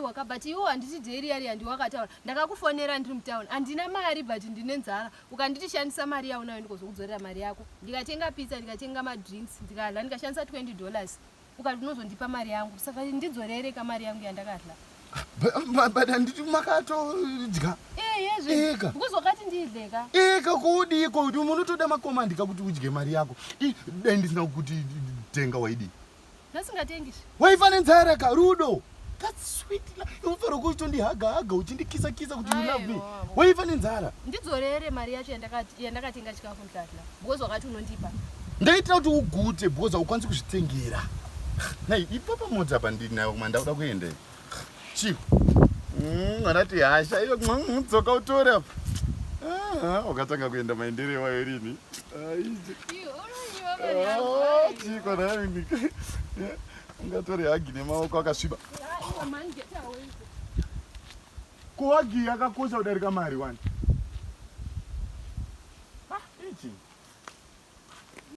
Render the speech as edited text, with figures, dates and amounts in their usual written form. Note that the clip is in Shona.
Waka but iwo handiti day riya riya ndiwe wakataura ndakakufonera ndiri mutown handina mari but ndine nzara ukanditi shandisa mari yaunayo ndikozokudzorera mari yako ndikatenga pizza ndikatenga madrinks ndikadla ndikashandisa 20 dollars ukati unozondipa mari yangu saka ndidzorere ka mari yangu yandakadla But handiti makatodya eyezve Eka. because wakati ndidle ka eka kuudiko kuti munotoda makomandi kakuti udye mari yako dai ndisina kukuti tenga waidii ndasingatengi waifa nenzara ka rudo. That's sweet. Unofanira kutondihaga haga uchindikisa kisa kuti you love me. Aiwa. Waifa nenzara. Ndidzorere mari yacho yandakatenga chikafu mhlatla because wakati unondipa. Ndaitira kuti ugute because haukwanisi kuzvitengera. Nai ipa pamota apa ndinayo kuma ndakuda kuenda. Chiko. Andati hasha iyo dzoka utore apa. Ah, wakatanga kuenda maendere wayo rini. Iwe unonyiwa mari yangu. Ah, chiko nai. Ungatore hagi nemaoko akasviba. Aiwa, man, get away. Kuhagi yakakosha kudarika mari wani. Ah, ichi.